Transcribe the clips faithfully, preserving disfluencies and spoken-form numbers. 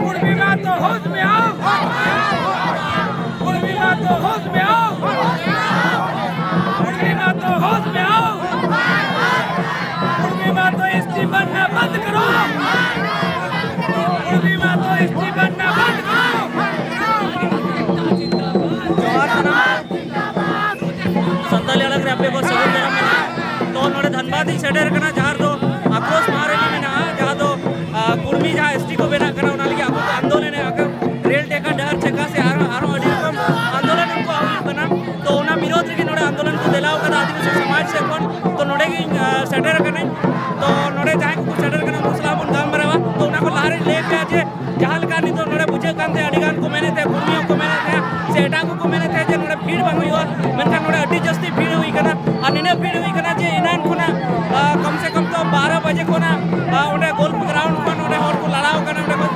कुर्मी मातों होश में आओ। कुर्मी मातों होश में आओ। कुर्मी मातों होश में आओ। कुर्मी मातों एसटी बनना बंद करो। कुर्मी मातों एसटी बनना बंद करो। ᱡᱚᱦᱟᱨ ᱥᱟᱱᱟᱢ ᱥᱟᱱᱛᱟᱲᱤ ᱟᱲᱟᱝ ᱨᱮ ᱟᱯᱮ ᱠᱚ ᱥᱟᱹᱜᱩᱱ ᱫᱟᱨᱟᱢ ᱢᱮᱱᱟᱜᱼᱟ᱾ ᱛᱚ ᱱᱚᱰᱮ ᱫᱷᱟᱱᱵᱟᱫ ᱤᱧ ᱥᱮᱴᱮᱨ ᱟᱠᱟᱱᱟ, ᱡᱟᱦᱟᱸ ᱨᱮᱫᱚ ᱟᱠᱨᱳᱥ ᱢᱟᱦᱟ ᱨᱮᱞᱤ ᱢᱮᱱᱟᱜᱼᱟ, ᱡᱟᱦᱟᱸ ᱫᱚ, ᱟ, ᱠᱩᱲᱢᱤ ᱡᱟᱦᱟᱸ ᱮᱥᱴᱤ ᱠᱚ ᱵᱮᱱᱟᱜ ᱠᱟᱱᱟ, ᱚᱱᱟ ᱞᱟᱹᱜᱤᱫ ᱟᱠᱚ ᱠᱚ ᱟᱱᱫᱳᱞᱚᱱ ᱮᱫᱟ, ᱨᱮᱞ ᱴᱮᱠᱟ ᱰᱟᱦᱟᱨ ᱪᱮᱠᱟ ᱥᱮ ᱟᱨᱦᱚᱸ, ᱟᱨᱦᱚᱸ ᱟᱹᱰᱤ ᱨᱚᱠᱚᱢ ᱟᱱᱫᱳᱞᱚᱱ ᱩᱱᱠᱩᱣᱟᱜ ᱦᱩᱭᱩᱜ ᱠᱟᱱᱟ᱾ ᱛᱚ ᱚᱱᱟ ᱵᱤᱨᱳᱫᱷ ᱨᱮᱜᱮ ᱱᱚᱰᱮ ᱟᱱᱫᱳᱞᱚᱱ ᱠᱚ ᱫᱮᱞᱟᱣ ᱠᱟᱫᱟ ᱟᱹᱫᱤᱵᱟᱹᱥᱤ ᱥᱚᱢᱟᱡᱽ ᱥᱮᱫ ᱠᱷᱚᱱ᱾ ᱛᱚ ᱱᱚᱰᱮ ᱜᱤᱧ, ᱟ, ᱥᱮᱴᱮᱨ ᱟᱠᱟᱱᱟᱹᱧ᱾ ᱛᱚ ᱱᱚᱰᱮ ᱡᱟᱦᱟᱸᱭ ᱠᱚᱠᱚ ᱥᱮᱴᱮᱨ ᱟᱠᱟᱱᱟ, ᱩᱱᱠᱩ ᱥᱟᱞᱟᱜ ᱵᱚᱱ ᱜᱟᱞᱢᱟᱨᱟᱣᱟ᱾ ᱛᱚ ᱚᱱᱟ ᱠᱚ ᱞᱟᱦᱟ ᱨᱮᱧ ᱞᱟᱹᱭ ᱯᱮᱭᱟ ᱡᱮ ᱡᱟᱦᱟᱸ ᱞᱮᱠᱟ ᱱᱤᱛᱚᱜ ᱱᱚᱰᱮ ᱵᱩᱡᱷᱟᱹᱜ ᱠᱟᱱ ᱛᱟᱦᱮᱸ, ᱠᱩᱲᱢᱤ ᱦᱚᱸᱠᱚ ᱢᱮᱱᱮᱫ ᱛᱟᱦᱮᱸ ᱥᱮ ᱮᱴᱟᱜ ᱠᱚᱠᱚ ᱢᱮᱱᱮᱫ ᱛᱟᱦᱮᱸ ᱡᱮ ᱱᱚᱰᱮ ᱵᱷᱤᱲ ᱵᱟᱝ ᱦᱩᱭᱩᱜᱼᱟ, ᱢᱮᱱᱠᱷᱟᱱ ᱱᱚᱰᱮ ᱟᱹᱰᱤ ᱡᱟᱹᱥᱛᱤ ᱵᱷᱤᱲ ᱦᱩᱭ ᱠᱟᱱᱟ᱾ ᱟᱨ ᱱᱤᱱᱟᱹᱜ ᱵᱷᱤᱲ ᱦᱩᱭ ᱠᱟᱱᱟ ᱡᱮ ᱮᱱᱟᱱ ᱠᱷᱚᱱᱟᱜ, ᱟ, ᱠᱚᱢ ᱥᱮ ᱠᱚᱢ ᱫᱚ ᱵᱟᱨᱚ ᱵᱟᱡᱮ ᱠᱷᱚᱱᱟᱜ, ᱟ, ᱚᱸᱰᱮ ᱜᱳᱞᱯ ᱜᱨᱟᱣᱩᱱᱰ ᱠᱷᱚᱱ ᱚᱸᱰᱮ ᱦᱚᱲ ᱠᱚ ᱞᱟᱲᱟᱣ ᱠᱟᱱᱟ, ᱚᱸᱰᱮ ᱠᱷᱚᱱ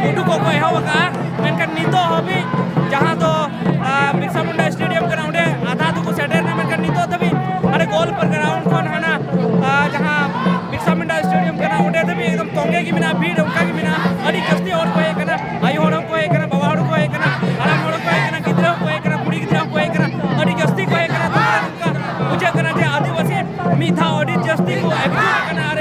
ᱩᱰᱩᱠᱚᱜ ᱠᱚ ᱮᱦᱚᱵ ᱟᱠᱟᱫᱼᱟ᱾ ᱢᱮᱱᱠᱷᱟᱱ ᱱᱤᱛᱚᱜ ᱦᱟᱹᱵᱤᱡ ᱡᱟᱦᱟᱸ ᱫᱚ, ᱟ, ᱵᱤᱨᱥᱟ ᱢᱩᱱᱰᱟ ᱥᱴᱮᱰᱤᱭᱟᱢ ᱠᱟᱱᱟ, ᱚᱸᱰᱮ ᱟᱫᱷᱟ ᱫᱚᱠᱚ ᱥᱮᱴᱮᱨ ᱮᱱᱟ, ᱢᱮᱱᱠᱷᱟᱱ ᱱᱤᱛᱚᱜ ᱫᱷᱟᱹᱵᱤᱡ ᱦᱟᱸᱰᱮ ᱜᱳᱞᱯ ᱜᱨᱟᱣᱩᱱᱰ ᱠᱷᱚᱱ ᱦᱟᱱᱟ, ᱟ, ᱡᱟᱦᱟᱸ ᱵᱤᱨᱥᱟ ᱢᱩᱱᱰᱟ ᱥᱴᱮᱰᱤᱭᱟᱢ ᱠᱟᱱᱟ, ᱚᱸᱰᱮ ᱫᱷᱟᱹᱵᱤᱡ ᱮᱠᱫᱚᱢ ᱛᱚᱸᱜᱮ ᱜᱮ ᱢᱮᱱᱟᱜᱼᱟ, ᱵᱷᱤᱲ ᱚᱱᱠᱟ ᱜᱮ ᱢᱮᱱᱟᱜᱼᱟ᱾ ᱟᱹᱰᱤ ᱡᱟᱹᱥᱛᱤ ᱦᱚᱲ ᱠᱚ ᱦᱮᱡ ᱟᱠᱟᱱᱟ, ᱟᱭᱳ ᱦᱚᱲ ᱦᱚᱸᱠᱚ ᱦᱮᱡ ᱟᱠᱟᱱᱟ, ᱵᱟᱵᱟ ᱦᱚᱲ ᱦᱚᱸᱠᱚ ᱦᱮᱡ ᱟᱠᱟᱱᱟ, ᱦᱟᱲᱟᱢ ᱦᱚᱲ ᱦᱚᱸᱠᱚ ᱦᱮᱡ ᱟᱠᱟᱱᱟ, ᱜᱤᱫᱽᱨᱟᱹ ᱦᱚᱸᱠᱚ ᱦᱮᱡ ᱟᱠᱟᱱᱟ, ᱠᱩᱲᱤ ᱜᱤᱫᱽᱨᱟᱹ ᱦᱚᱸᱠᱚ ᱦᱮᱡ ᱟᱠᱟᱱᱟ, ᱟᱹᱰᱤ ᱡᱟᱹᱥᱛᱤ ᱠᱚ ᱦᱮᱡ ᱟᱠᱟᱱᱟ᱾ ᱛᱚ ᱱᱚᱝᱠᱟ ᱵᱩᱡᱷᱟᱹᱜ ᱠᱟᱱᱟ ᱡᱮ ᱟᱹᱫᱤᱵᱟᱹᱥᱤ ᱢᱤᱫ ᱫᱷᱟᱣ ᱟᱹᱰᱤ ᱡᱟᱹᱥᱛᱤ ᱠᱚ ᱮᱠᱡᱩᱴ ᱟᱠᱟᱱᱟ ᱟᱨ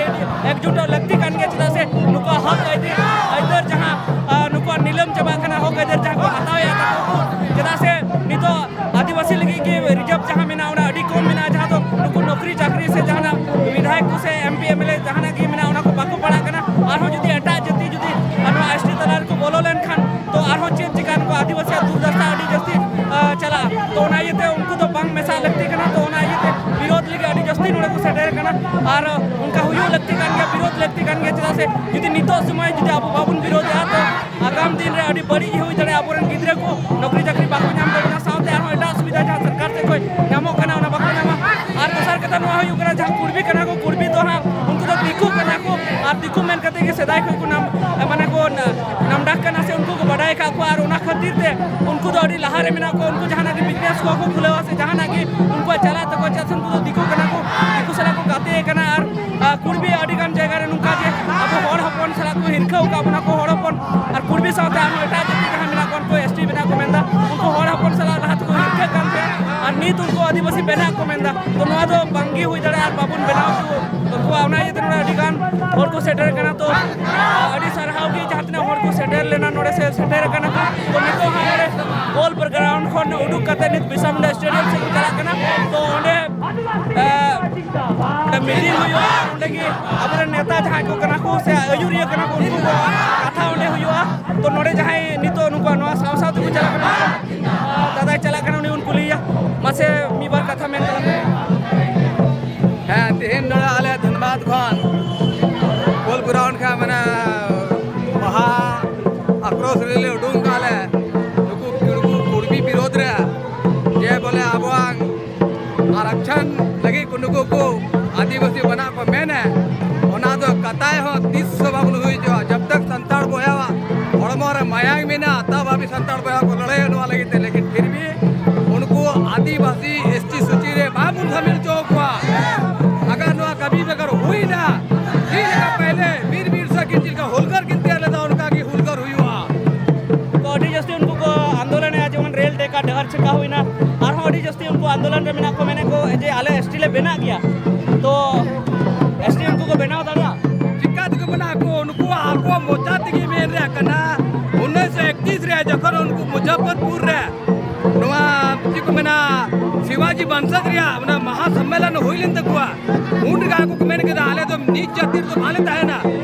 ᱮᱠᱡᱩᱴᱚᱜ ᱞᱟᱹᱠᱛᱤ ᱠᱟᱱ ᱜᱮᱭᱟ, ᱪᱮᱫᱟᱜ ᱥᱮ ᱱᱩᱠᱩᱣᱟᱜ ᱦᱚᱠ ᱟᱹᱭᱫᱟᱹᱨ, ᱟᱹᱭᱫᱟᱹᱨ ᱡᱟᱦᱟᱸ, ᱟᱨ, ᱱᱩᱠᱩᱣᱟᱜ ᱱᱤᱞᱟᱹᱢ ᱪᱟᱵᱟᱜ ᱠᱟᱱᱟ, ᱦᱚᱠ ᱟᱹᱭᱫᱟᱹᱨ ᱡᱟᱦᱟᱸ ᱠᱚ ᱦᱟᱛᱟᱣᱮᱫᱼᱟ ᱛᱟᱠᱚ, ᱪᱮᱫᱟᱜ ᱥᱮ ᱱᱤᱛᱚᱜ ᱟᱹᱫᱤᱵᱟᱹᱥᱤ ᱞᱟᱹᱜᱤᱫ ᱜᱮ ᱨᱤᱡᱟᱨᱵᱷ ᱡᱟᱦᱟᱸ ᱢᱮᱱᱟᱜᱼᱟ, ᱚᱱᱟ ᱟᱹᱰᱤ ᱠᱚᱢ ᱢᱮᱱᱟᱜᱼᱟ, ᱡᱟᱦᱟᱸ ᱫᱚ ᱱᱩᱠᱩ ᱱᱚᱠᱨᱤ ᱪᱟᱹᱠᱨᱤ ᱥᱮ ᱡᱟᱦᱟᱱᱟᱜ ᱵᱤᱫᱷᱟᱭᱚᱠ ᱠᱚ ᱥᱮ M P M L A ᱡᱟᱦᱟᱱᱟᱜ ᱜᱮ ᱢᱮᱱᱟᱜᱼᱟ, ᱚᱱᱟ ᱠᱚ ᱵᱟᱠᱚ ᱯᱟᱲᱟᱜ ᱠᱟᱱᱟ᱾ ᱟᱨᱦᱚᱸ ᱡᱩᱫᱤ ᱮᱴᱟᱜ ᱡᱟᱹᱛᱤ ᱡᱩᱫᱤ ᱱᱚᱣᱟ ᱮᱥ ᱴᱤ ᱛᱟᱞᱟ ᱨᱮᱠᱚ ᱵᱚᱞᱚ ᱞᱮᱱᱠᱷᱟᱱ, ᱛᱚ ᱟᱨᱦᱚᱸ ᱪᱮᱫ ᱪᱤᱠᱟ ᱱᱩᱠᱩ ᱟᱹᱫᱤᱵᱟᱹᱥᱤᱭᱟᱜ ᱫᱩᱨᱫᱟᱥᱟ ᱟᱹᱰᱤ ᱡᱟᱹᱥᱛᱤ, ᱟ, ᱪᱟᱞᱟᱜᱼᱟ᱾ ᱛᱚ ᱚᱱᱟ ᱤᱭᱟᱹᱛᱮ ᱩᱱᱠᱩ ᱫᱚ ᱵᱟᱝ ᱢᱮᱥᱟᱜ ᱞᱟᱹᱠᱛᱤ ᱠᱟᱱᱟ᱾ ᱛᱚ ᱚᱱᱟ ᱤᱭᱟᱹᱛᱮ ᱵᱤᱨᱳᱫᱷ ᱞᱟᱹᱜᱤᱫ ᱟᱹᱰᱤ ᱡᱟᱹᱥᱛᱤ ᱱᱚᱰᱮ ᱠᱚ ᱥᱮᱴᱮᱨ ᱠᱟᱱᱟ᱾ ᱟᱨ ᱚᱱᱠᱟ ᱦᱩᱭᱩᱜ ᱞᱟᱹᱠᱛᱤ ᱠᱟᱱ ᱜᱮᱭᱟ, ᱵᱤᱨᱳᱫᱷ ᱞᱟᱹᱠᱛᱤ ᱠᱟᱱ ᱜᱮᱭᱟ, ᱪᱮᱫᱟᱜ ᱥᱮ ᱡᱩᱫᱤ ᱱᱤᱛᱚᱜ ᱥᱚᱢᱚᱭ ᱡᱩᱫᱤ ᱟᱵᱚ ᱵᱟᱵᱚᱱ ᱵᱤᱨᱳᱫᱷᱮᱜᱼᱟ, ᱛᱚ ᱟᱜᱟᱢ ᱫᱤᱱ ᱨᱮ ᱟᱹᱰᱤ ᱵᱟᱹᱲᱤᱡ ᱦᱩᱭ ᱫᱟᱲᱮᱭᱟᱜᱼᱟ᱾ ᱟᱵᱚᱨᱮᱱ ᱜᱤᱫᱽᱨᱟᱹ ᱠᱚ ᱱᱚᱠᱨᱤ ᱪᱟᱹᱠᱨᱤ ᱵᱟᱠᱚ ᱧᱟᱢ ᱫᱟᱲᱮᱭᱟᱜᱼᱟ, ᱥᱟᱶᱛᱮ ᱟᱨᱦᱚᱸ ᱮᱴᱟᱜ ᱥᱩᱵᱤᱫᱷᱟ ᱡᱟᱦᱟᱸ ᱥᱚᱨᱠᱟᱨ ᱥᱮᱫ ᱠᱷᱚᱱ ᱧᱟᱢᱚᱜ ᱠᱟᱱᱟ, ᱚᱱᱟ ᱵᱟᱠᱚ ᱧᱟᱢᱟ᱾ ᱟᱨ ᱫᱚᱥᱟᱨ ᱠᱟᱛᱷᱟ ᱱᱚᱣᱟ ᱦᱩᱭᱩᱜ ᱠᱟᱱᱟ, ᱡᱟᱦᱟᱸ ᱠᱩᱲᱢᱤ ᱠᱟᱱᱟ ᱠᱚ, ᱠᱩᱲᱢᱤ ᱫᱚ ᱦᱟᱸᱜ ᱩᱱᱠᱩ ᱫᱚ ᱫᱤᱠᱩ ᱠᱟᱱᱟ ᱠᱚ, ᱟᱨ ᱫᱤᱠᱩ ᱢᱮᱱ ᱠᱟᱛᱮ ᱜᱮ ᱥᱮᱫᱟᱭ ᱠᱷᱚᱱ ᱠᱚ ᱱᱟᱢ-, ᱢᱟᱱᱮ ᱠᱚ ᱱᱟ-, ᱱᱟᱢᱰᱟᱠ ᱠᱟᱱᱟ ᱥᱮ ᱩᱱᱠᱩ ᱠᱚ ᱵᱟᱰᱟᱭ ᱟᱠᱟᱫ ᱠᱚᱣᱟ, ᱟᱨ ᱚᱱᱟ ᱠᱷᱟᱹᱛᱤᱨ ᱛᱮ ᱩᱱᱠᱩ ᱫᱚ ᱟᱹᱰᱤ ᱞᱟᱦᱟ ᱨᱮ ᱢᱮᱱᱟᱜ ᱠᱚᱣᱟ᱾ ᱩᱱᱠᱩ ᱡᱟᱦᱟᱱᱟᱜ ᱜᱮ ᱵᱤᱡᱽᱱᱮᱥ ᱠᱚ ᱠᱚ ᱠᱷᱩᱞᱟᱹᱣᱟ ᱥᱮ ᱡᱟᱦᱟᱱᱟᱜ ᱜᱮ ᱩᱱᱠᱩᱣᱟᱜ ᱪᱟᱞᱟᱜ ᱛᱟᱠᱚᱣᱟ, ᱪᱮᱫᱟᱜ ᱥᱮ ᱩᱱᱠᱩ ᱫᱚ ᱫᱤᱠᱩ ᱠᱟᱱᱟ ᱠᱚ, ᱫᱤᱠᱩ ᱥᱟᱞᱟᱜ ᱠᱚ ᱜᱟᱛᱮ ᱠᱟᱱᱟ᱾ ᱟᱨ, ᱟᱨ, ᱠᱩᱲᱢᱤ ᱟᱹᱰᱤ ᱜᱟᱱ ᱡᱟᱭᱜᱟ ᱨᱮ ᱱᱚᱝᱠᱟ ᱜᱮ ᱟᱵᱚ ᱦᱤᱨᱠᱷᱟᱹᱣ ᱟᱠᱟᱫ ᱵᱚᱱᱟ ᱠᱚ ᱦᱚᱲ ᱦᱚᱯᱚᱱ, ᱟᱨ ᱠᱩᱲᱢᱤ ᱥᱟᱶᱛᱮ ᱟᱨᱦᱚᱸ ᱮᱴᱟᱜ ᱡᱟᱹᱛᱤ ᱡᱟᱦᱟᱸ ᱢᱮᱱᱟᱜ ᱠᱚᱣᱟ, ᱩᱱᱠᱩ ᱮᱥ ᱴᱤ ᱵᱮᱱᱟᱣ ᱠᱚ ᱢᱮᱱᱫᱟ, ᱩᱱᱠᱩ ᱦᱚᱲ ᱦᱚᱯᱚᱱ ᱥᱟᱞᱟᱜ ᱞᱟᱦᱟ ᱛᱮᱠᱚ ᱦᱤᱨᱠᱷᱟᱹᱜ ᱠᱟᱱ ᱛᱟᱦᱮᱸᱫ, ᱟᱨ ᱱᱤᱛ ᱩᱱᱠᱩ ᱟᱹᱫᱤᱵᱟᱹᱥᱤ ᱵᱮᱱᱟᱣ ᱠᱚ ᱢᱮᱱᱫᱟ᱾ ᱛᱚ ᱱᱚᱣᱟ ᱫᱚ ᱵᱟᱝᱜᱮ ᱦᱩᱭ ᱫᱟᱲᱮᱭᱟᱜᱼᱟ, ᱟᱨ ᱵᱟᱵᱚᱱ ᱵᱮᱱᱟᱣ ᱦᱚᱪᱚ ᱟᱠᱚᱣᱟ᱾ ᱚᱱᱟ ᱤᱭᱟᱹᱛᱮ ᱱᱚᱰᱮ ᱟᱹᱰᱤ ᱜᱟᱱ ᱦᱚᱲ ᱠᱚ ᱥᱮᱴᱮᱨ ᱠᱟᱱᱟ᱾ ᱛᱚ ᱟᱹᱰᱤ ᱥᱟᱨᱦᱟᱣ ᱜᱮ ᱡᱟᱦᱟᱸ ᱛᱤᱱᱟᱹᱜ ᱦᱚᱲ ᱠᱚ ᱥᱮᱴᱮᱨ ᱞᱮᱱᱟ, ᱱᱚᱰᱮ ᱥᱮ ᱥᱮᱴᱮᱨ ᱠᱟᱱᱟ ᱠᱚ᱾ ᱛᱚ ᱱᱤᱛᱚᱜ ᱦᱟᱸᱜ ᱱᱚᱰᱮ ᱜᱳᱞ ᱜᱨᱟᱣᱩᱱᱰ ᱠᱷᱚᱱ ᱩᱰᱩᱠ ᱠᱟᱛᱮ ᱱᱤᱛ ᱵᱤᱨᱥᱟ ᱢᱩᱱᱰᱟ ᱥᱴᱮᱰᱤᱭᱟᱢ ᱥᱮᱫ ᱠᱚ ᱪᱟᱞᱟᱜ ᱠᱟᱱᱟ᱾ ᱛᱚ ᱚᱸᱰᱮ ᱢᱤᱴᱤᱝ ᱦᱩᱭᱩᱜᱼᱟ, ᱚᱸᱰᱮ ᱜᱮ ᱟᱵᱚᱨᱮᱱ ᱱᱮᱛᱟ ᱡᱟᱦᱟᱸᱭ ᱠᱚ ᱠᱟᱱᱟ ᱠᱚ ᱥᱮ ᱟᱹᱭᱩᱨᱤᱭᱟᱹ ᱠᱟᱱᱟ ᱠᱚ, ᱩᱱᱠᱩ ᱠᱚ ᱠᱟᱛᱷᱟ ᱚᱸᱰᱮ ᱦᱩᱭᱩᱜᱼᱟ᱾ ᱛᱚ ᱱᱚᱰᱮ ᱡᱟᱦᱟᱸᱭ ᱱᱤᱛᱚᱜ ᱱᱩᱠᱩᱣᱟᱜ ᱱᱚᱣᱟ ᱥᱟᱶ ᱥᱟᱶ ᱛᱮᱠᱚ ᱪᱟᱞᱟᱜ ᱠᱟᱱᱟ, ᱫᱟᱫᱟᱭ ᱪᱟᱞᱟᱜ ᱠᱟᱱᱟ, ᱩᱱᱤ ᱵᱚᱱ ᱠᱩᱞᱤᱭᱮᱭᱟ᱾ ᱢᱟᱥᱮ ᱢᱤᱫ ᱵᱟᱨ ᱠᱟᱛᱷᱟ ᱢᱮᱱ ᱛᱟᱞᱟᱝ ᱢᱮ᱾ ᱦᱮᱸ, ᱛᱮᱦᱮᱧ ᱱᱚᱰᱮ ᱟᱞᱮ ᱫᱷᱟᱱᱵᱟᱫᱽ ᱠᱷᱚᱱ ᱯᱳᱞ ᱜᱨᱟᱣᱩᱱᱰ ᱠᱷᱚᱱ ᱢᱟᱱᱮ ᱢᱟᱦᱟ ᱟᱠᱨᱳᱥ ᱨᱮᱞᱤ ᱞᱮ ᱩᱰᱩᱝ ᱠᱟᱜᱼᱟ ᱞᱮ᱾ ᱱᱩᱠᱩ ᱠᱩᱲᱵᱤ, ᱠᱩᱲᱵᱤ ᱵᱤᱨᱳᱫᱷ ᱨᱮ ᱡᱮ ᱵᱚᱞᱮ ᱟᱵᱚᱣᱟᱜ ᱟᱨᱟᱠᱪᱷᱚᱱ ᱞᱟᱹᱜᱤᱫ ᱠᱚ ᱱᱩᱠᱩ ᱠᱚ ᱟᱹᱫᱤᱵᱟᱹᱥᱤ ᱵᱮᱱᱟᱜ ᱠᱚ ᱢᱮᱱᱮ, ᱚᱱᱟ ᱫᱚ ᱠᱟᱛᱟᱭ ᱦᱚᱸ ᱛᱤᱥ ᱦᱚᱸ ᱵᱟᱵᱚᱱ ᱦᱩᱭ ᱦᱚᱪᱚᱣᱟᱜᱼᱟ᱾ ᱡᱟᱵ ᱛᱟᱠ ᱥᱟᱱᱛᱟᱲ ᱵᱚᱭᱦᱟᱣᱟᱜ ᱦᱚᱲᱢᱚ ᱨᱮ ᱢᱟᱭᱟᱝ ᱢᱮᱱᱟᱜᱼᱟ, ᱛᱟᱵ ᱦᱟᱹᱵᱤᱡ ᱥᱟᱱᱛᱟᱲ ᱵᱚᱭᱦᱟ ᱠᱚ ᱞᱟᱹᱲᱦᱟᱹᱭᱟ ᱱᱚᱣᱟ ᱞᱟᱹᱜᱤᱫ ᱛᱮ᱾ ᱞᱮᱠᱤᱱ ᱯᱷᱤᱨ ᱵᱷᱤ ᱩᱱᱠᱩ ᱟᱹᱫᱤᱵᱟᱹᱥᱤ ᱮᱥ ᱴᱤ ᱥᱩᱪᱤ ᱨᱮ ᱵᱟᱵᱚᱱ ᱥᱟᱢᱤᱞ ᱦᱚᱪᱚ ᱟᱠᱚᱣᱟ᱾ ᱟᱜᱟᱨ ᱱᱚᱣᱟ ᱠᱟᱹᱢᱤ ᱵᱮᱜᱚᱨ ᱦᱩᱭᱱᱟ, ᱪᱮᱫ ᱞᱮᱠᱟ ᱯᱮᱦᱞᱮ ᱵᱤᱨ ᱵᱤᱨᱥᱟ ᱠᱤᱱ ᱪᱮᱫ ᱞᱮᱠᱟ ᱦᱩᱞᱜᱟᱹᱨ ᱠᱤᱱ ᱛᱮᱭᱟᱨ ᱞᱮᱫᱟ, ᱚᱱᱠᱟ ᱜᱮ ᱦᱩᱞᱜᱟᱹᱨ ᱦᱩᱭᱩᱜᱼᱟ᱾ ᱛᱚ ᱟᱹᱰᱤ ᱡᱟᱹᱥᱛᱤ ᱩᱱᱠᱩ ᱠᱚ ᱟᱱᱫᱳᱞᱚᱱᱮᱜᱼᱟ, ᱡᱮᱢᱚᱱ ᱨᱮᱞ ᱰᱮᱠᱟ ᱰᱟᱦᱟᱨ ᱪᱮᱠᱟ ᱦᱩᱭᱱᱟ, ᱟᱨᱦᱚᱸ ᱟᱹᱰᱤ ᱡᱟᱹᱥᱛᱤ ᱩᱱᱠᱩ ᱟᱱᱫᱳᱞᱚᱱ ᱨᱮ ᱢᱮᱱᱟᱜ ᱠᱚ, ᱢᱮᱱᱮᱫ ᱠᱚ ᱡᱮ ᱟᱞᱮ ᱮᱥ ᱴᱤ ᱞᱮ ᱵᱮᱱᱟᱜ ᱜᱮᱭᱟ᱾ ᱛᱚ ᱮᱥ ᱴᱤ ᱩᱱᱠᱩ ᱠᱚ ᱵᱮᱱᱟᱣ ᱫᱟᱲᱮᱭᱟᱜᱼᱟ? ᱪᱤᱠᱟ ᱛᱮᱠᱚ ᱵᱮᱱᱟᱜ ᱟᱠᱚ? ᱱᱩᱠᱩᱣᱟᱜ ᱟᱠᱚᱣᱟᱜ ᱢᱚᱪᱟ ᱛᱮᱜᱮ ᱢᱮᱱ ᱨᱮᱭᱟᱜ ᱠᱟᱱᱟ᱾ ᱩᱱᱤᱥᱥᱚ ᱮᱠᱛᱤᱥ ᱨᱮ ᱡᱚᱠᱷᱚᱱ ᱩᱱᱠᱩ ᱢᱩᱡᱟᱯᱷᱚᱨᱯᱩᱨ ᱨᱮ ᱱᱚᱣᱟ ᱪᱮᱫ ᱠᱚ ᱢᱮᱱᱟ, ᱥᱤᱵᱟᱡᱤ ᱵᱚᱝᱥᱚᱡᱽ ᱨᱮᱭᱟᱜ ᱚᱱᱟ ᱢᱟᱦᱟ ᱥᱚᱢᱢᱮᱞᱚᱱ ᱦᱩᱭ ᱞᱮᱱ ᱛᱟᱠᱚᱣᱟ, ᱩᱱ ᱨᱮᱜᱮ ᱟᱠᱚ ᱠᱚ ᱢᱮᱱ ᱠᱮᱫᱟ, "ᱟᱞᱮ ᱫᱚ ᱱᱤᱪ ᱡᱟᱹᱛᱤ ᱨᱮᱫᱚ ᱵᱟᱞᱮ ᱛᱟᱦᱮᱱᱟ,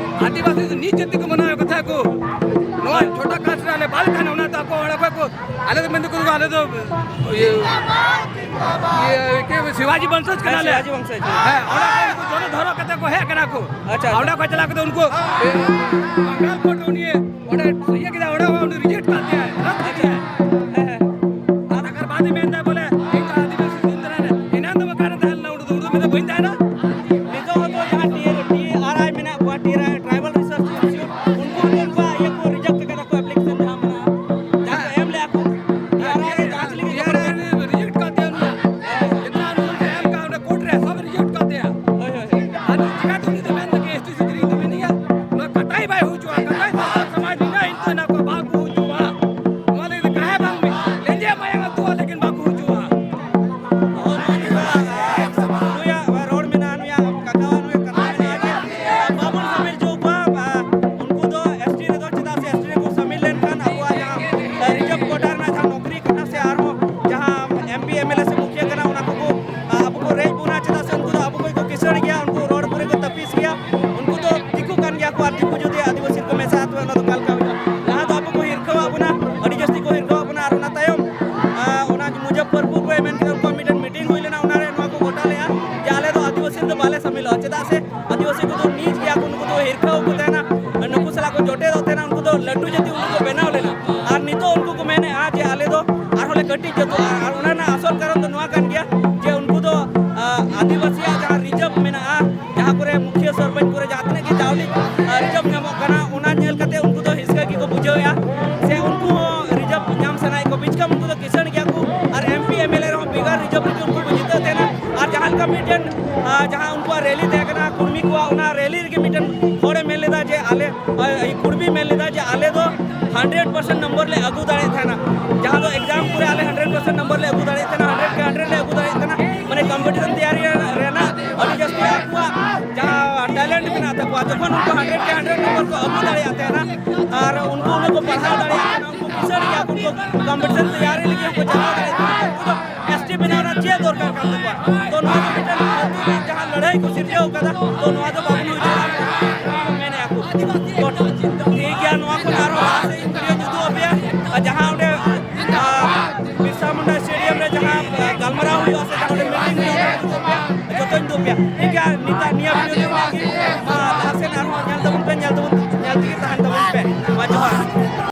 ᱟᱹᱫᱤᱵᱟᱹᱥᱤ ᱫᱚ ᱱᱤᱪ ᱡᱟᱹᱛᱤ ᱠᱚ ᱢᱟᱱᱟᱣ ᱠᱟᱛᱷᱟ ᱠᱚ, ᱱᱚᱣᱟ ᱪᱷᱳᱴᱟ ᱠᱟᱥᱴ ᱨᱮ ᱟᱞᱮ ᱵᱟᱞᱮ ᱛᱟᱦᱮᱱᱟ", ᱚᱱᱟᱛᱮ ᱟᱠᱚ ᱚᱲᱟᱜ ᱠᱷᱚᱱ ᱠᱚ, ᱟᱞᱮ ᱫᱚ ᱢᱮᱱ ᱫᱚᱠᱚ, ᱟᱞᱮ ᱫᱚ ᱤᱭᱟᱹ, ᱤᱭᱟᱹ, ᱪᱮᱫ, ᱥᱤᱵᱟᱡᱤ ᱵᱚᱝᱥᱚᱡᱽ ᱠᱟᱱᱟᱞᱮ᱾ ᱥᱤᱵᱟᱡᱤ ᱵᱚᱝᱥᱚᱡᱽ᱾ ᱦᱮᱸ, ᱚᱸᱰᱮ ᱠᱷᱚᱱ ᱩᱱᱠᱩ ᱡᱚᱱᱚ ᱫᱷᱚᱨᱚ ᱠᱟᱛᱮ ᱠᱚ ᱦᱮᱡ ᱠᱟᱱᱟ ᱠᱚ᱾ ᱟᱪᱪᱷᱟ, ᱟᱪᱪᱷᱟ᱾ ᱚᱸᱰᱮ ᱠᱷᱚᱱ ᱪᱟᱞᱟᱣ ᱠᱟᱛᱮ ᱩᱱᱠᱩ ᱵᱟᱝᱜᱟᱞ ᱠᱳᱨᱴ ᱩᱱᱤ ᱚᱸᱰᱮ ᱤᱭᱟᱹ ᱠᱮᱫᱟ, ᱚᱸᱰᱮ ᱦᱚᱸ ᱩᱱᱤ ᱨᱤᱡᱮᱠᱴ ᱠᱟᱜ ᱛᱟᱭᱟᱭ, ᱨᱟᱫ ᱠᱮᱫᱟᱭ᱾ ᱦᱮᱸ, ᱦᱮᱸ᱾ ᱟᱨ ᱛᱟᱠᱟᱨ ᱵᱟᱫᱮ ᱢᱮᱱ ᱫᱟᱭ ᱵᱚᱞᱮ, "ᱤᱧ ᱫᱚ ᱟᱹᱫᱤᱵᱟᱹᱥᱤ ᱫᱤᱱ ᱫᱷᱟᱨᱟ ᱨᱮ, ᱮᱱᱟᱱ ᱫᱚ ᱚᱠᱟᱨᱮ ᱛᱟᱦᱮᱸ ᱞᱮᱱᱟ, ᱩᱱᱤ ᱫᱚ, ᱩᱱᱤ ᱫᱚ ᱢᱮᱱᱫᱟ ᱵᱟᱹᱧ ᱛᱟᱦᱮᱱᱟ?" ᱱᱤᱛᱚᱜ ᱦᱚᱸᱛᱚ ᱡᱟᱦᱟᱸ ᱴᱤ ᱟᱨ ᱟᱭ ᱢᱮᱱᱟᱜ ᱠᱚᱣᱟ, ᱴᱤ ᱟᱨ ᱟᱭ, ᱴᱨᱟᱭᱵᱟᱞ ᱨᱤᱥᱟᱨᱪ ᱤᱱᱥᱴᱤᱴᱭᱩᱴ, ᱩᱱᱠᱩ ᱦᱚᱸᱛᱚ ᱱᱚᱣᱟ ᱤᱭᱟᱹ ᱠᱚ ᱨᱤᱡᱮᱠᱴ ᱠᱟᱫᱟ ᱠᱚ, ᱮᱯᱞᱤᱠᱮᱥᱚᱱ ᱡᱟᱦᱟᱸ ᱢᱮᱱᱟᱜᱼᱟ, ᱡᱟᱦᱟᱸ ᱠᱚ ᱮᱢ ᱞᱮᱫᱼᱟ ᱠᱚ, ᱴᱤ ᱟᱨ ᱟᱭ ᱨᱮ ᱡᱟᱦᱟᱸ ᱪᱤᱞᱤ ᱜᱮ ᱨᱤᱡᱮᱠᱴ ᱠᱟᱜ ᱛᱟᱭᱟ ᱩᱱᱤᱭᱟᱜ᱾ ᱡᱚᱛᱚ ᱩᱱᱤ ᱮᱢ ᱠᱟᱜ, ᱚᱸᱰᱮ ᱠᱳᱨᱴ ᱨᱮ ᱥᱚᱵ ᱨᱤᱡᱮᱠᱴ ᱠᱟᱜ ᱛᱟᱭᱟ᱾ ᱦᱳᱭ, ᱦᱳᱭ, ᱦᱳᱭ᱾ ᱟᱨ ᱪᱤᱠᱟᱹᱛᱮ ᱩᱱᱤ ᱫᱚ ᱢᱮᱱ ᱫᱟ ᱠᱤ ᱮᱥ ᱴᱤ ᱥᱩᱫᱷᱨᱤ ᱫᱚ ᱢᱮᱱᱮᱭᱟ? ᱱᱚᱣᱟ ᱠᱟᱴᱟᱭ ᱵᱟᱭ ᱦᱩᱭ ᱦᱚᱪᱚᱣᱟᱜᱼᱟ᱾ ᱡᱚᱴᱮᱫᱚᱜ ᱛᱟᱦᱮᱱᱟ, ᱩᱱᱠᱩ ᱫᱚ ᱞᱟᱹᱴᱩ ᱡᱟᱹᱛᱤ ᱩᱱᱠᱩ ᱠᱚ ᱵᱮᱱᱟᱣ ᱞᱮᱱᱟ᱾ ᱟᱨ ᱱᱤᱛᱚᱜ ᱩᱱᱠᱩ ᱠᱚ ᱢᱮᱱᱮᱫᱼᱟ ᱡᱮ ᱟᱞᱮ ᱫᱚ ᱟᱨᱦᱚᱸ ᱞᱮ ᱠᱟᱹᱴᱤᱡ ᱡᱟᱹᱛᱚᱜᱼᱟ᱾ ᱟᱨ ᱚᱱᱟ ᱨᱮᱱᱟᱜ ᱟᱥᱚᱞ ᱠᱟᱨᱚᱱ ᱫᱚ ᱱᱚᱣᱟ ᱠᱟᱱ ᱜᱮᱭᱟ ᱡᱮ ᱩᱱᱠᱩ ᱫᱚ, ᱟ, ᱟᱹᱫᱤᱵᱟᱹᱥᱤᱭᱟᱜ ᱡᱟᱦᱟᱸ ᱨᱤᱡᱟᱹᱵᱷ ᱢᱮᱱᱟᱜᱼᱟ, ᱡᱟᱦᱟᱸ ᱠᱚᱨᱮ ᱢᱩᱠᱷᱤᱭᱟᱹ ᱥᱚᱨᱯᱚᱧᱪ ᱠᱚᱨᱮ ᱡᱟᱦᱟᱸ ᱛᱤᱱᱟᱹᱜ ᱜᱮ ᱪᱟᱣᱞᱮ, ᱟ, ᱨᱤᱡᱟᱹᱵᱷ ᱧᱟᱢᱚᱜ ᱠᱟᱱᱟ, ᱚᱱᱟ ᱧᱮᱞ ᱠᱟᱛᱮ ᱩᱱᱠᱩ ᱫᱚ ᱦᱤᱥᱠᱟᱹ ᱜᱮᱠᱚ ᱵᱩᱡᱷᱟᱹᱣᱮᱫᱼᱟ, ᱥᱮ ᱩᱱᱠᱩ ᱦᱚᱸ ᱨᱤᱡᱟᱹᱵᱷ ᱧᱟᱢ ᱥᱟᱱᱟᱭᱮᱫ ᱠᱚ᱾ ᱵᱤᱪᱠᱟᱢ ᱩᱱᱠᱩ ᱫᱚ ᱠᱤᱥᱟᱹᱬ ᱜᱮᱭᱟ ᱠᱚ, ᱟᱨ M P M L A ᱨᱮᱦᱚᱸ ᱵᱮᱜᱟᱨ ᱨᱤᱡᱟᱹᱵᱷ ᱨᱮᱜᱮ ᱩᱱᱠᱩ ᱠᱚ ᱡᱤᱛᱟᱹᱣ ᱛᱟᱦᱮᱱᱟ᱾ ᱟᱨ ᱡᱟᱦᱟᱸ ᱞᱮᱠᱟ ᱢᱤᱫᱴᱮᱱ, ᱟ, ᱡᱟᱦᱟᱸ ᱩᱱᱠᱩᱣᱟᱜ ᱨᱮᱞᱤ ᱛᱟᱦᱮᱸ ᱠᱟᱱᱟ ᱠᱩᱲᱢᱤ ᱠᱚᱣᱟᱜ, ᱚᱱᱟ ᱨᱮᱞᱤ ᱨᱮᱜᱮ ᱢᱤᱫᱴᱮᱱ ᱦᱚᱲᱮ ᱢᱮᱱ ᱞᱮᱫᱟ ᱡᱮ ᱟᱞᱮ, ᱟ, ᱠᱩᱲᱢᱤ ᱢᱮᱱ ᱞᱮᱫᱟ ᱡᱮ ᱟᱞᱮ ᱫᱚ ᱦᱟᱱᱰᱨᱮᱰ ᱯᱟᱨᱥᱮᱱᱴ ᱱᱚᱢᱵᱚᱨ ᱞᱮ ᱟᱹᱜᱩ ᱫᱟᱲᱮᱭᱟᱜ ᱛᱟᱦᱮᱱᱟ᱾ ᱡᱟᱦᱟᱸ ᱫᱚ ᱮᱠᱡᱟᱢ ᱠᱚᱨᱮ ᱟᱞᱮ ᱦᱟᱱᱰᱨᱮᱰ ᱯᱟᱨᱥᱮᱱᱴ ᱱᱚᱢᱵᱚᱨ ᱞᱮ ᱟᱹᱜᱩ ᱫᱟᱲᱮᱭᱟᱜ ᱛᱟᱦᱮᱱᱟ, ᱦᱟᱱᱰᱨᱮᱰ ᱠᱮ ᱦᱟᱱᱰᱨᱮᱰ ᱞᱮ ᱟᱹᱜᱩ ᱫᱟᱲᱮᱭᱟᱜ ᱛᱟᱦᱮᱱᱟ᱾ ᱢᱟᱱᱮ ᱠᱚᱢᱯᱤᱴᱤᱥᱚᱱ ᱛᱮᱭᱟᱨᱤ ᱨᱮᱱᱟᱜ ᱟᱹᱰᱤ ᱡᱟᱹᱥᱛᱤ ᱟᱠᱚᱣᱟᱜ ᱡᱟᱦᱟᱸ ᱴᱮᱞᱮᱱᱴ ᱢᱮᱱᱟᱜ ᱛᱟᱠᱚᱣᱟ, ᱡᱚᱠᱷᱚᱱ ᱩᱱᱠᱩ ᱦᱟᱱᱰᱨᱮᱰ ᱠᱮ ᱦᱟᱱᱰᱨᱮᱰ ᱱᱚᱢᱵᱚᱨ ᱠᱚ ᱟᱹᱜᱩ ᱫᱟᱲᱮᱭᱟᱜ ᱛᱟᱦᱮᱱᱟ ᱟᱨ ᱩᱱᱠᱩ ᱩᱱᱟᱹᱜ ᱠᱚ ᱯᱟᱲᱦᱟᱣ ᱫᱟᱲᱮᱭᱟᱜ ᱠᱟᱱᱟ, ᱩᱱᱠᱩ ᱠᱤᱥᱟᱹᱬ ᱜᱮᱭᱟ ᱠᱚ, ᱩᱱᱠᱩ ᱠᱚᱢᱯᱤᱴᱤᱥᱚᱱ ᱛᱮᱭᱟᱨᱤ ᱞᱟᱹᱜᱤᱫ ᱦᱚᱸᱠᱚ ᱪᱟᱞᱟᱣ ᱫᱟᱲᱮᱭᱟᱜ ᱠᱟᱱᱟ᱾ ᱩᱱᱠᱩ ᱫᱚ ᱮᱥ ᱴᱤ ᱵᱮᱱᱟᱣ ᱨᱮᱱᱟᱜ ᱪᱮᱫ ᱫᱚᱨᱠᱟᱨ ᱠᱟᱱ ᱛᱟᱠᱚᱣᱟ? ᱛᱚ ᱱᱚᱣᱟ ᱫᱚ ᱢᱤᱫᱴᱮᱱ ᱟᱹᱛᱩ ᱨᱮ ᱡᱟᱦᱟᱸ ᱞᱟᱹᱲᱦᱟᱹᱭ ᱠᱚ ᱥᱤᱨᱡᱟᱹᱣ ᱠᱟᱫᱟ, ᱛᱚ ᱱᱚᱣᱟ ᱫᱚ ᱵᱟᱵᱚᱱ ᱦᱩᱭ ᱦᱚᱪᱚᱭᱟ, ᱢᱮᱱᱮᱫᱼᱟ ᱠᱚ᱾ ᱴᱷᱤᱠ ᱜᱮᱭᱟ, ᱱᱚᱣᱟ ᱠᱷᱚᱱ ᱟᱨᱦᱚᱸ ᱞᱟᱦᱟ ᱥᱮᱫ ᱤᱧ ᱵᱷᱤᱰᱤᱭᱳᱧ ᱩᱫᱩᱜ ᱟᱯᱮᱭᱟ᱾ ᱟᱨ ᱡᱟᱦᱟᱸ ᱚᱸᱰᱮ, ᱟ, ᱵᱤᱨᱥᱟ ᱢᱩᱱᱰᱟ ᱥᱴᱮᱰᱤᱭᱟᱢ ᱨᱮ ᱡᱟᱦᱟᱸ, ᱟ, ᱜᱟᱞᱢᱟᱨᱟᱣ ᱦᱩᱭᱩᱜᱼᱟ ᱥᱮ ᱡᱟᱦᱟᱸ ᱚᱸᱰᱮ ᱢᱤᱴᱤᱝ ᱦᱩᱭᱩᱜᱼᱟ, ᱚᱸᱰᱮ ᱩᱫᱩᱜ ᱟᱯᱮᱭᱟ, ᱡᱚᱛᱚᱧ ᱩᱫᱩᱜ ᱟᱯᱮᱭᱟ᱾ ᱴᱷᱤᱠ